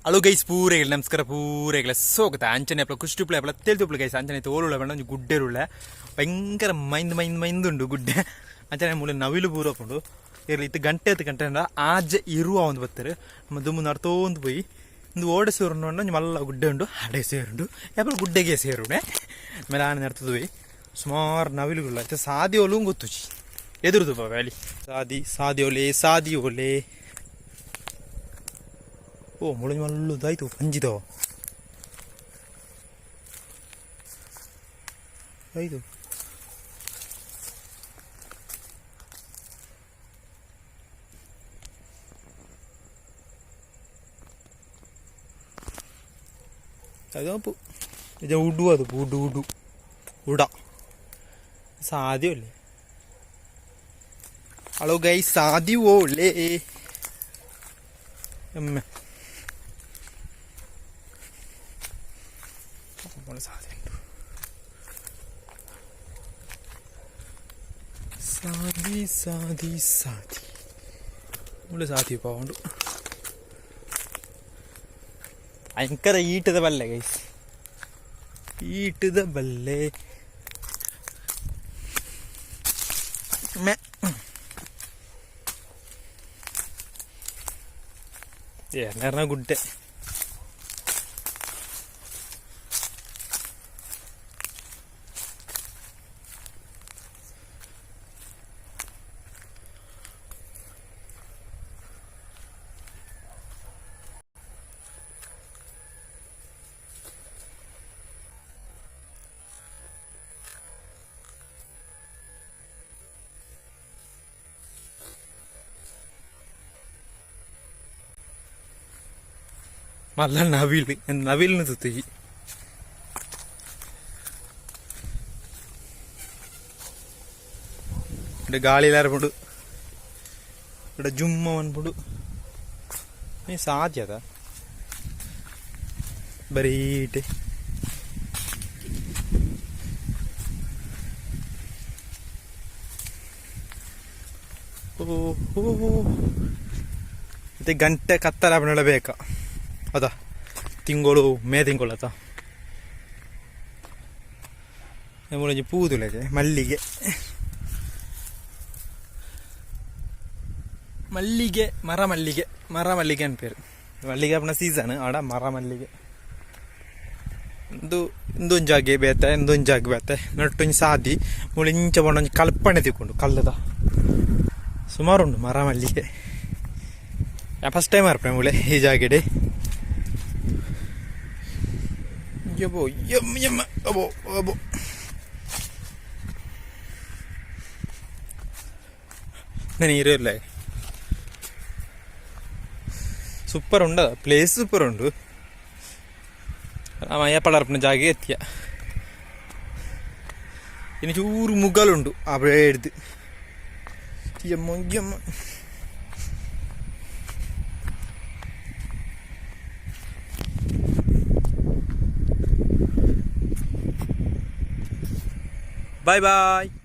Hello guys, ಪೂರೆಗಳ ನಮಸ್ಕಾರ, ಪೂರೆಗಳ ಸ್ವಾಗತ. ಅಂಚನೆ ಅಪ್ಲ ಕುಷ್ಟಿಪ್ಲೆ ಅಪ್ಲ ತೆಲ್ತುಪ್ಲ ಗೈಸ್. ಅಂಚನೆ ತೋಲುಳ್ಳ ಬೇಡ ಒಂಜಿ ಗುಡ್ಡೆರುಳ್ಳ ಭಯಂಕರ ಮೈಂದ್ ಮೈಂದ್ ಮೈಂದುಂಡು ಗುಡ್ಡೆ. ಅಂಚನೆ ಮೂಲೆ ನವಿಲು ಪೂರ ಉಂಡು. ಇರ್ಲಿ ಇತ್ತು ಗಂಟೆ ಹತ್ತು ಗಂಟೆ ಆಜೆ ಇರುವ ಒಂದು ಬತ್ತಾರೆ. ನಮ್ಮ ದುಮ್ಮು ನಡ್ತೋಂದು ಪೋಯಿ ಇಂದು ಓಡೆ ಸೇರುಂಡು, ಒಂಜಿ ಮಲ್ಲ ಗುಡ್ಡೆ ಉಂಡು, ಅಡೆ ಸೇರುಂಡು ಯಾಪಲ ಗುಡ್ಡೆಗೆ ಸೇರುಣೆ. ಆಮೇಲೆ ಆನೆ ನಡ್ತದ ಪೋಯಿ ಸುಮಾರು ನವಿಲುಗಳ ಇತ್ತೆ ಸಾದಿ ಒಲು ಗೊತ್ತುಜಿ ಎದುರುದು ವ್ಯಾಲಿ ಸಾದಿ ಸಾದಿ ಒಲೆ ಸಾದಿ ಒಲೆ. ಓ ಮುಳಂಜಿ ಮಲ್ಲದಾಯ್ತು ಪಂಜಿದೋ ಆಯ್ತು. ಅದು ಇದು ಉಡ್ಡು, ಅದು ಉಡ್ಡು ಉಡ್ಡು ಉಡ ಸಾಧ್ಯವല്ലേ? ಹಲೋ ಗೈ, ಸಾಧ್ಯವೋ ಲೇ ಎಮ್ಮೆ ಸಾಧ್ಯ ಉಂಟು. ಸಾದಿ ಸಾದಿ ಸಾದಿ ಮುಳ್ಳು ಸಾದಿ ಉಂಡು. ಭಯಂಕರ ಈಟದ ಬಲ್ಲೆ ಗೈಸ್, ಈಟದ ಬಲ್ಲೆ ಮೆ ಏನಾರ ಗುಡ್ಡೆ. ಮಲ್ಲ ನವಿಲು ನವಿಲ್ನ ತುತ್ತಿಜಿ. ഇവിടെ ಗಾಳಿಲಾರ್ಪುಂಡು, ഇവിടെ ಜುಮ್ಮ ಅನ್ಪುಂಡು. ನೀ ಸಾಧ್ಯದ ಬರೀಟೆ. ಓ ಹೋ, ಮತ್ತೆ ಗಂಟೆ ಕತ್ತಲ ಬೇಕಾ? ಅದ ತಿಂಗಳು ಮೇ ತಿಂಗಳು ಅತ. ಒಂಜಿ ಪೂ ತುಲೆಗೆ ಮಲ್ಲಿಗೆ ಮಲ್ಲಿಗೆ ಮರ ಮಲ್ಲಿಗೆ ಮರ ಮಲ್ಲಿಗೆ ಅನ್ಪೇರು. ಮಲ್ಲಿಗೆ ಅಪ್ಪನ ಸೀಸನ್ ಆಡ ಮರ ಮಲ್ಲಿಗೆ. ಇಂದು ಇಂದೊಂದು ಜಾಗೆ ಬೇತೆ, ಇಂದೊಂದು ಜಾಗೆ ಬೇತೆ. ನಟ್ಟೊಂಜಿ ಸಾದಿ ಮೂಲು ಇಂಚ ಪಂಡ ಒಂಜಿ ಕಲ್ಪನೆ ತಿಕ್ಕೊಂಡು ಕಲ್ಲದ ಸುಮಾರು ಉಂಡು ಮರ ಮಲ್ಲಿಗೆ. ಫಸ್ಟ್ ಟೈಮ್ ಅರ್ಪಣೆ ಮೂಲೆ ಈ ಜಾಗೆಡೆ. ಯಬೋ ಯಮ್ಮ ಯಮ್ಮ ಅಬೋ ಅಬೋ. ನೀರು ಸೂಪರ್ ಉಂಡ, ಪ್ಲೇಸ್ ಸೂಪರ್ ಉಂಡು. ಮಯ್ಯಪ್ಪಳರ್ಪನ ಜಾಗೆ ಎತ್ತಿಯ. ಇನ್ನು ಚೂರು ಮುಗಲುಂಡು ಆ ಹಿಡ್ದು. ಯಮ್ಮ ಯಮ್ಮ. Bye bye.